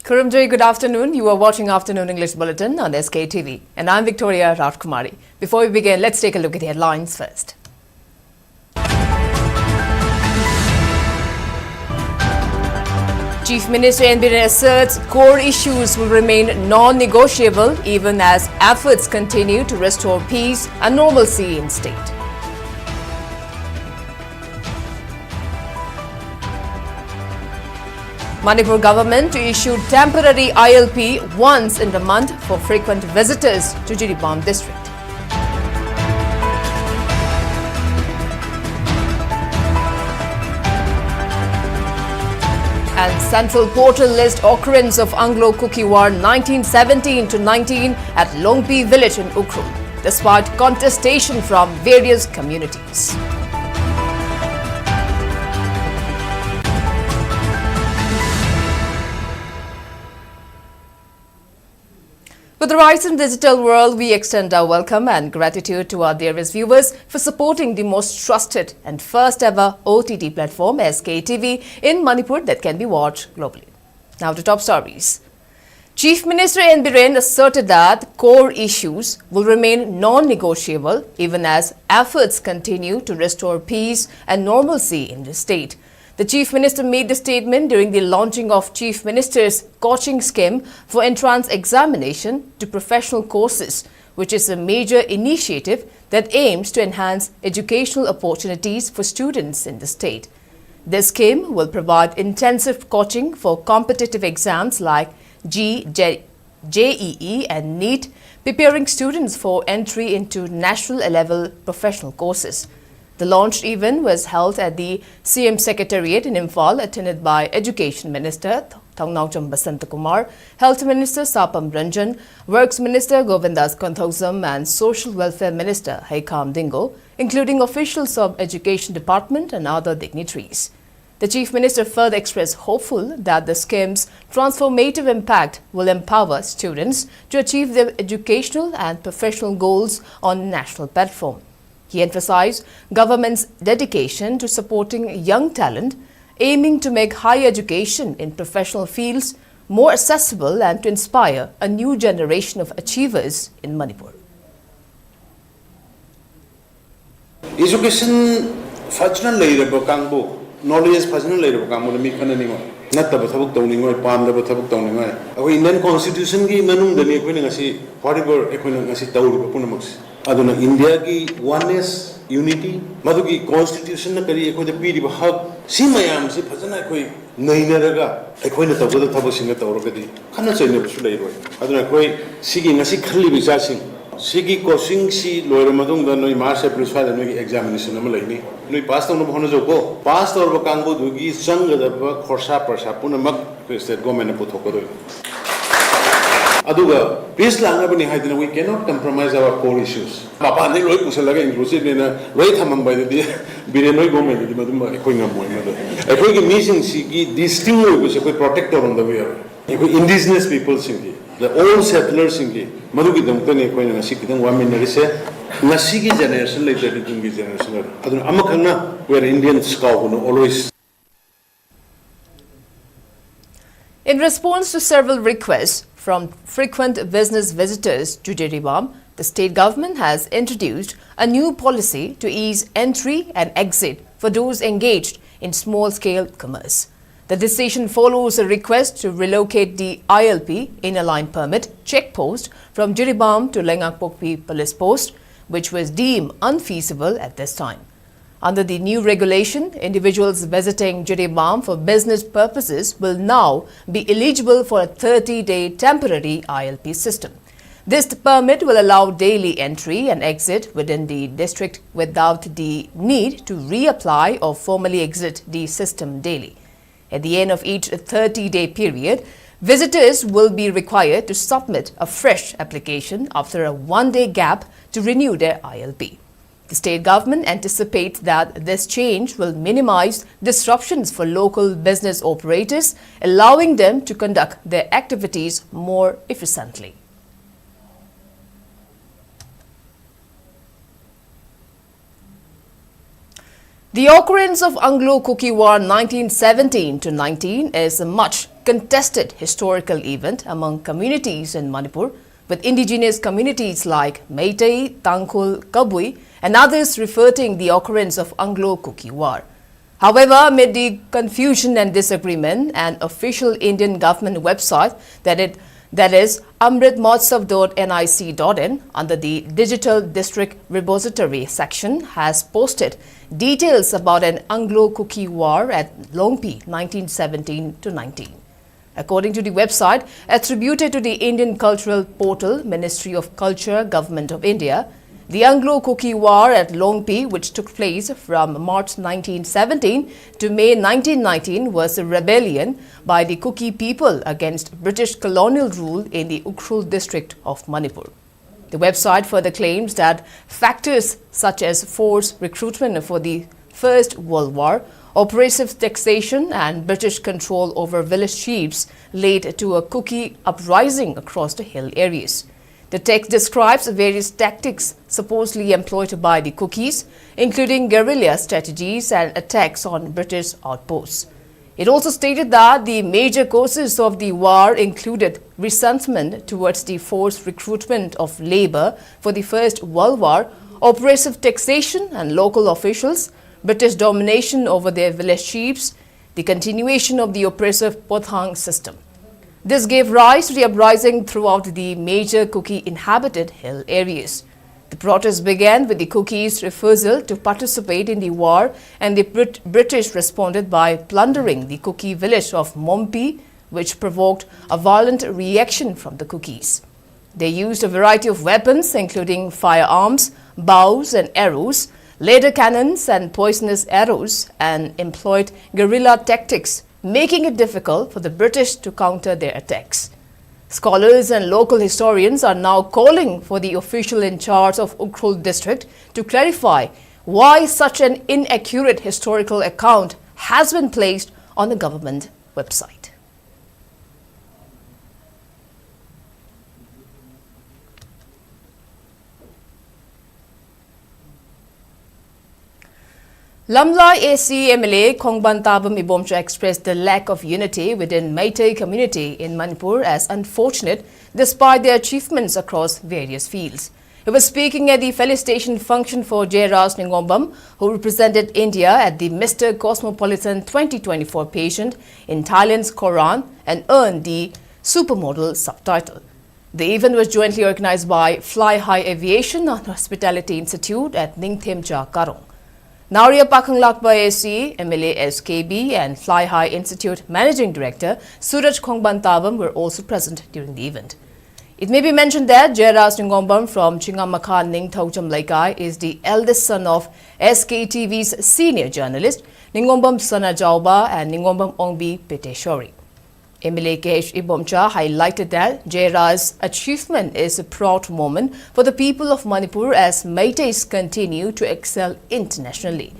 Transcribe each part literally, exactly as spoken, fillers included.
Khurumjui, good afternoon. You are watching Afternoon English Bulletin on S K T V. And I'm Victoria Rajkumari. Before we begin, let's take a look at the headlines first. Chief Minister N Biren asserts core issues will remain non-negotiable even as efforts continue to restore peace and normalcy in state. Manipur government to issue temporary I L P once in the month for frequent visitors to Jiribam district. And Central Portal list occurrence of Anglo-Kuki War nineteen seventeen to nineteen at Longpi village in Ukhrul, despite contestation from various communities. With the rise in digital world, we extend our welcome and gratitude to our dearest viewers for supporting the most trusted and first ever O T T platform, S K T V, in Manipur that can be watched globally. Now to top stories. Chief Minister N Biren asserted that core issues will remain non-negotiable even as efforts continue to restore peace and normalcy in the state. The Chief Minister made the statement during the launching of Chief Minister's coaching scheme for entrance examination to professional courses, which is a major initiative that aims to enhance educational opportunities for students in the state. This scheme will provide intensive coaching for competitive exams like G J, J E E and NEET, preparing students for entry into national level professional courses. The launch event was held at the C M Secretariat in Imphal, attended by Education Minister Thongnaojam Basantakumar, Health Minister Sapam Ranjan, Works Minister Govindas Konthoujam, and Social Welfare Minister Heikham Dingo, including officials of Education Department and other dignitaries. The Chief Minister further expressed hopeful that the scheme's transformative impact will empower students to achieve their educational and professional goals on national platform. He emphasized government's dedication to supporting young talent, aiming to make higher education in professional fields more accessible and to inspire a new generation of achievers in Manipur. Education ꯐꯖꯅ ꯂꯩꯔꯕ ꯀꯥꯡꯕꯨ, knowledge ꯐꯖꯅ ꯂꯩꯔꯕ ꯀꯥꯡꯕꯨꯅ ꯃꯤ ꯈꯟꯅꯅꯤꯡꯉꯣꯏ, ꯅꯠꯇꯕ ꯊꯕꯛ ꯇꯧꯅꯤꯡꯉꯣꯏ, ꯄꯥꯝꯗꯕ ꯊꯕꯛ ꯇꯧꯅꯤꯡꯉꯣꯏ꯫ ꯑꯩꯈꯣꯏ Indian Constitution ꯒꯤ ꯃꯅꯨꯡꯗꯅꯤ ꯑꯩꯈꯣꯏꯅ ꯉꯁꯤ, whatever ꯑꯩꯈꯣꯏꯅ ꯉꯁꯤ ꯇꯧꯔꯤꯕ ꯄꯨꯝꯅꯃꯛꯁꯦ꯫ ꯑꯗꯨꯅ India ꯒꯤ oneness, unity, ꯃꯗꯨꯒꯤ Constitution ꯅ ꯀꯔꯤ ꯑꯩꯈꯣꯏꯗ ꯄꯤꯔꯤꯕ ꯍꯛ, ꯁꯤ ꯃꯌꯥꯝꯁꯤ ꯐꯖꯅ ꯑꯩꯈꯣꯏ ꯅꯩꯅꯔꯒ ꯑꯩꯈꯣꯏꯅ ꯇꯧꯒꯗꯕ ꯊꯕꯛꯁꯤꯡꯒ ꯇꯧꯔꯒꯗꯤ ꯈꯠꯅ ꯆꯩꯅꯕꯁꯨ ꯂꯩꯔꯣꯏ꯫ ꯑꯗꯨꯅ ꯑꯩꯈꯣꯏ ꯁꯤꯒꯤ ꯉꯁꯤ ꯈꯜꯂꯤꯕ ꯏꯆꯥꯁꯤꯡ, ꯁꯤꯒꯤ coaching ꯁꯤ ꯂꯣꯏꯔ ꯃꯇꯨꯡꯗ ꯅꯣꯏ March, April ꯁ꯭ꯋꯥꯏꯗ ꯅꯣꯏꯒꯤ examination ꯑꯃ ꯂꯩꯅꯤ꯫ ꯅꯣꯏ pass ꯇꯧꯅꯕ ꯍꯣꯠꯅꯖꯧꯀꯣ꯫ Pass ꯇꯧꯔꯕ ꯀꯥꯡꯕꯨꯗꯨꯒꯤ ꯆꯪꯒꯗꯕ ꯈꯣꯔꯁꯥ ꯄꯔꯁꯥ ꯄꯨꯝꯅꯃꯛ ꯑꯩꯈꯣꯏ state government ꯅ ꯄꯨꯊꯣꯛꯀꯗꯣꯏꯅꯤ꯫ ꯑꯗꯨꯒ peace ꯂꯥꯛꯅꯕꯅꯤ ꯍꯥꯏꯗꯅ we cannot compromise our core issues꯫ ꯃꯄꯥꯟꯗꯩ ꯂꯣꯏ ꯄꯨꯁꯜꯂꯒ inclusive ꯅꯦꯅ ꯂꯣꯏ ꯊꯝꯃꯝꯕ ꯍꯥꯏꯗꯨꯗꯤ ꯕꯤꯔꯦꯟ ꯍꯣꯏ government ꯗꯗꯤ ꯃꯗꯨꯃ ꯑꯩꯈꯣꯏ ꯉꯝꯃꯣꯏ꯫ ꯃꯗꯨ ꯑꯩꯈꯣꯏꯒꯤ ꯃꯤꯁꯤꯡꯁꯤꯒꯤ distinct ꯑꯣꯏꯕꯁꯦ ꯑꯩꯈꯣꯏ protect ꯇꯧꯔꯝꯗꯕ ꯌꯥꯔꯣꯏ꯫ ꯑꯩꯈꯣꯏ indigenous people ꯁꯤꯡꯒꯤ, the old settlers ꯁꯤꯡꯒꯤ, ꯃꯗꯨꯒꯤꯗꯃꯛꯇꯅꯤ ꯑꯩꯈꯣꯏꯅ ꯉꯁꯤ ꯈꯤꯇꯪ ꯋꯥꯃꯤꯟꯅꯔꯤꯁꯦ꯫ ꯉꯁꯤꯒꯤ generation ꯂꯩꯇ꯭ꯔꯗꯤ ꯇꯨꯡꯒꯤ generation ꯂꯩꯔꯣꯏ꯫ ꯑꯗꯨꯅ ꯑꯃꯈꯛꯅ we are Indians ꯀꯥꯎꯒꯅꯨ always꯫ In response to several requests from frequent business visitors to Jiribam, the state government has introduced a new policy to ease entry and exit for those engaged in small-scale commerce. The decision follows a request to relocate the I L P, Inner Line Permit, check post from Jiribam to Lengakpokpi Police Post, which was deemed unfeasible at this time. Under the new regulation, individuals visiting Jiribam for business purposes will now be eligible for a thirty-day temporary I L P system. This permit will allow daily entry and exit within the district without the need to reapply or formally exit the system daily. At the end of each thirty-day period, visitors will be required to submit a fresh application after a one-day gap to renew their I L P. The state government anticipates that this change will minimize disruptions for local business operators, allowing them to conduct their activities more efficiently. The occurrence of Anglo-Kuki War nineteen seventeen to nineteen is a much contested historical event among communities in Manipur, with indigenous communities like Meitei, Tangkhul, Kabui, and others referring the occurrence of Anglo-Kuki War. However, amid the confusion and disagreement, an official Indian government website, that it, that is amrit mahotsav dot N I C dot in, under the Digital District Repository section, has posted details about an Anglo-Kuki war at Longpi, nineteen seventeen to nineteen. According to the website attributed to the Indian Cultural Portal, Ministry of Culture, Government of India, the Anglo-Kuki War at Longpi, which took place from March nineteen seventeen to May nineteen nineteen, was a rebellion by the Kuki people against British colonial rule in the Ukhrul district of Manipur. The website further claims that factors such as forced recruitment for the First World War, oppressive taxation, and British control over village chiefs led to a Kuki uprising across the hill areas. The text describes various tactics supposedly employed by the Kukis, including guerrilla strategies and attacks on British outposts. It also stated that the major causes of the war included resentment towards the forced recruitment of labor for the First World War, oppressive taxation and local officials, British domination over their village chiefs, the continuation of the oppressive Pothang system. This gave rise to the uprising throughout the major Kuki inhabited hill areas. The protest began with the Kukis' refusal to participate in the war, and the Brit- British responded by plundering the Kuki village of Mompi, which provoked a violent reaction from the Kukis. They used a variety of weapons, including firearms, bows, and arrows, leather cannons, and poisonous arrows, and employed guerrilla tactics, making it difficult for the British to counter their attacks. Scholars and local historians are now calling for the official in charge of Ukhrul district to clarify why such an inaccurate historical account has been placed on the government website. Lamlai A C M L A Khongban Tabam Ibomcha expressed the lack of unity within Meitei community in Manipur as unfortunate despite their achievements across various fields. He was speaking at the felicitation function for Jairaj Ningombam, who represented India at the Mister Cosmopolitan twenty twenty-four pageant in Thailand's Koran and earned the Supermodel subtitle. The event was jointly organized by Fly High Aviation and Hospitality Institute at Ningthemcha Karong. Naoria Pakhanglakpa A C, M L A S K B, and Fly High Institute Managing Director Suraj Khongban Tabam were also present during the event. It may be mentioned that Jairaj Ningombam from Chingamakha Ningthoucham Leikai is the eldest son of S K T V's senior journalist Ningombam Sana Jauba and Ningombam Ongbi Peteshori. M L A K H Ibomcha highlighted that Jairaj's achievement is a proud moment for the people of Manipur as Meiteis continue to excel internationally.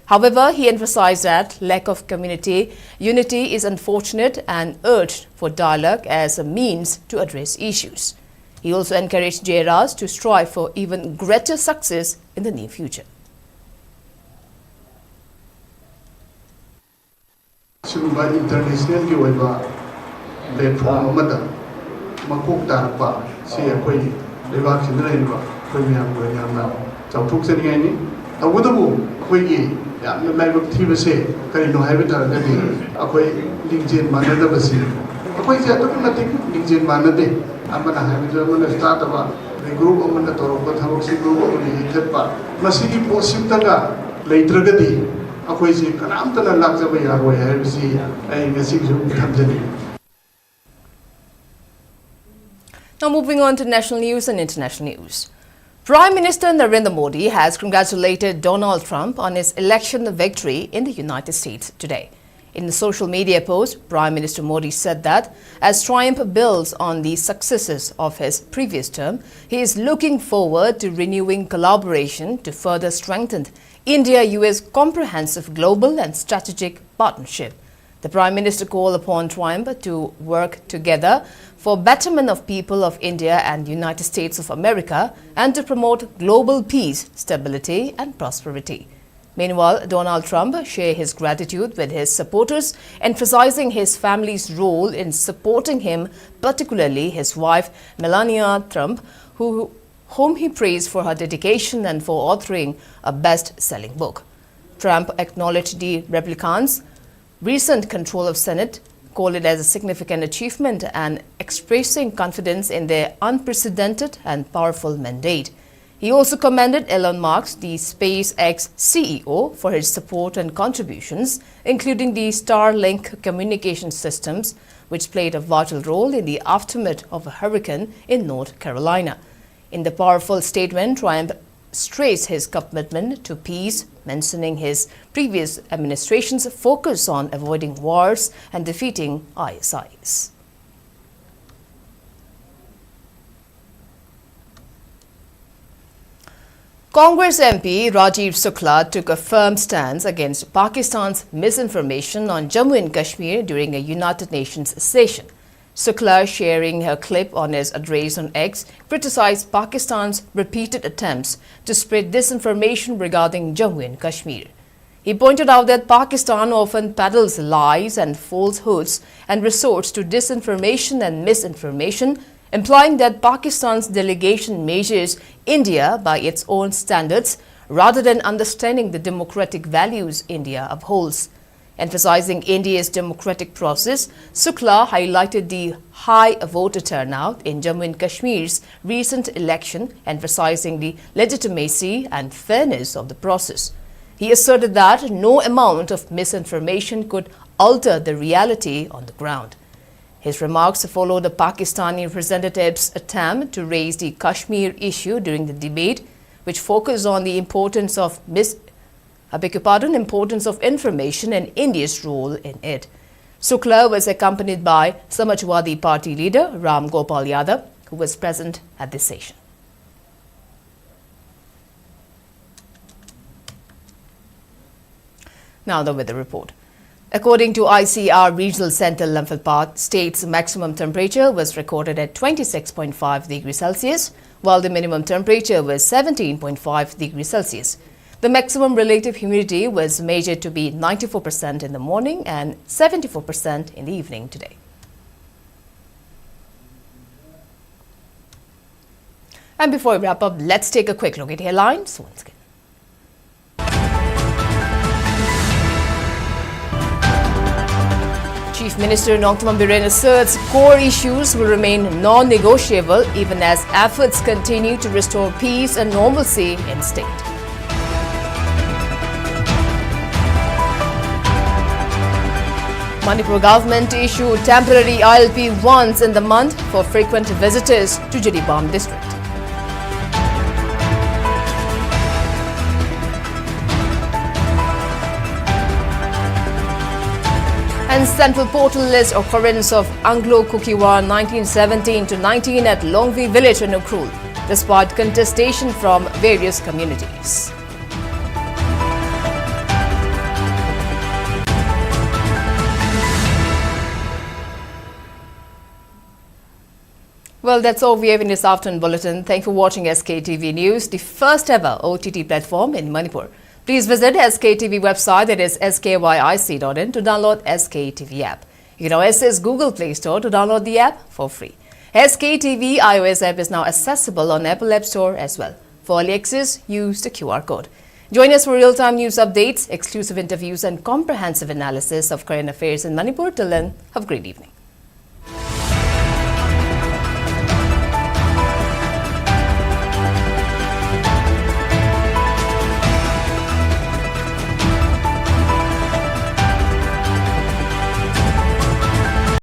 However, he emphasized that lack of community unity is unfortunate and urged for dialogue as a means to address issues. He also encouraged Jairaj to strive for even greater success in the near future. ꯁꯤꯒꯨꯝꯕ ꯏꯟꯇꯔꯅꯦꯁꯅꯦꯜꯒꯤ ꯑꯣꯏꯕ platform ꯑꯃꯗ ꯃꯀꯣꯛ ꯇꯥꯔꯛꯄ ꯁꯤ ꯑꯩꯈꯣꯏ ꯂꯩꯕꯥꯛꯁꯤꯗ ꯂꯩꯔꯤꯕ ꯑꯩꯈꯣꯏ ꯃꯌꯥꯝꯒꯤ ꯑꯣꯏꯅ ꯌꯥꯝꯅ ꯆꯥꯎꯊꯣꯛꯆꯅꯤꯡꯉꯥꯏꯅꯤ꯫ ꯇꯧꯕꯇꯕꯨ ꯑꯩꯈꯣꯏꯒꯤ ꯌꯥꯝꯅ ꯂꯥꯏꯕꯛ ꯊꯤꯕꯁꯦ ꯀꯔꯤꯅꯣ ꯍꯥꯏꯕ ꯇꯥꯔꯒꯗꯤ ꯑꯩꯈꯣꯏ ꯂꯤꯡꯖꯦꯜ ꯃꯥꯟꯅꯗꯕꯁꯤꯅꯤ꯫ ꯑꯩꯈꯣꯏꯁꯦ ꯑꯗꯨꯛꯀꯤ ꯃꯇꯤꯛ ꯂꯤꯡꯖꯦꯜ ꯃꯥꯟꯅꯗꯦ꯫ ꯑꯃꯅ ꯍꯥꯏꯕꯗꯨ ꯑꯃꯅꯁꯨ ꯇꯥꯗꯕ, ꯑꯗꯩ ꯒ꯭ꯔꯨꯞ ꯑꯃꯅ ꯇꯧꯔꯛꯄ ꯊꯕꯛꯁꯤ ꯒ꯭ꯔꯨꯞ ꯑꯃꯅ ꯌꯩꯊꯠꯄ, ꯃꯁꯤꯒꯤ ꯄꯣꯠꯁꯤꯃꯇꯒ ꯂꯩꯇ꯭ꯔꯒꯗꯤ ꯑꯩꯈꯣꯏꯁꯤ ꯀꯅꯥꯝꯇꯅ ꯂꯥꯛꯆꯕ ꯌꯥꯔꯣꯏ ꯍꯥꯏꯕꯁꯤ ꯑꯩ ꯉꯁꯤꯒꯤꯁꯨ ꯊꯝꯖꯅꯤꯡꯏ꯫ Now moving on to national news and international news. Prime Minister Narendra Modi has congratulated Donald Trump on his election victory in the United States today. In a social media post, Prime Minister Modi said that as Trump builds on the successes of his previous term, he is looking forward to renewing collaboration to further strengthen India-U S comprehensive global and strategic partnership. The Prime Minister called upon Trump to work together for betterment of people of India and United States of America and to promote global peace, stability and prosperity. Meanwhile, Donald Trump shared his gratitude with his supporters, emphasizing his family's role in supporting him, particularly his wife Melania Trump, who, whom he praised for her dedication and for authoring a best-selling book. Trump acknowledged the replicant's recent control of Senate, called it as a significant achievement and expressing confidence in their unprecedented and powerful mandate. He also commended Elon Musk, the SpaceX C E O, for his support and contributions, including the Starlink communication systems, which played a vital role in the aftermath of a hurricane in North Carolina. In the powerful statement, Trump stressed his commitment to peace, mentioning his previous administration's focus on avoiding wars and defeating ISIS. Congress M P Rajiv Shukla took a firm stance against Pakistan's misinformation on Jammu and Kashmir during a United Nations session. Shukla, sharing her clip on his address on X, criticized Pakistan's repeated attempts to spread disinformation regarding Jammu and Kashmir. He pointed out that Pakistan often peddles lies and falsehoods and resorts to disinformation and misinformation, implying that Pakistan's delegation measures India by its own standards rather than understanding the democratic values India upholds. Emphasizing India's democratic process, Shukla highlighted the high voter turnout in Jammu and Kashmir's recent election, emphasizing the legitimacy and fairness of the process. He asserted that no amount of misinformation could alter the reality on the ground. His remarks follow the Pakistani representative's attempt to raise the Kashmir issue during the debate, which focused on the importance of mis- I beg your pardon, importance of information and India's role in it. Shukla was accompanied by Samajwadi Party leader Ram Gopal Yadav, who was present at this session. Now the weather report. According to I C R Regional Center Lamphel Path, state's maximum temperature was recorded at twenty-six point five degrees Celsius, while the minimum temperature was seventeen point five degrees Celsius. The maximum relative humidity was measured to be ninety-four percent in the morning and seventy-four percent in the evening today. And before we wrap up, let's take a quick look at headlines once again. Chief Minister Nongthymmon Biren asserts core issues will remain non-negotiable even as efforts continue to restore peace and normalcy in state. Manipur government to issue temporary I L P once in the month for frequent visitors to Jiribam district. And central portal list occurrence of Anglo-Kuki War nineteen seventeen to nineteen at Longvi village in Ukhrul, despite contestation from various communities. Well, that's all we have in this afternoon bulletin. Thank you for watching S K T V News, the first ever O T T platform in Manipur. Please visit S K T V website, that is S K Y I C dot in, to download S K T V app. You can always access Google Play Store to download the app for free. S K T V iOS app is now accessible on Apple App Store as well. For early access, use the Q R code. Join us for real-time news updates, exclusive interviews, and comprehensive analysis of current affairs in Manipur. Till then, have a great evening.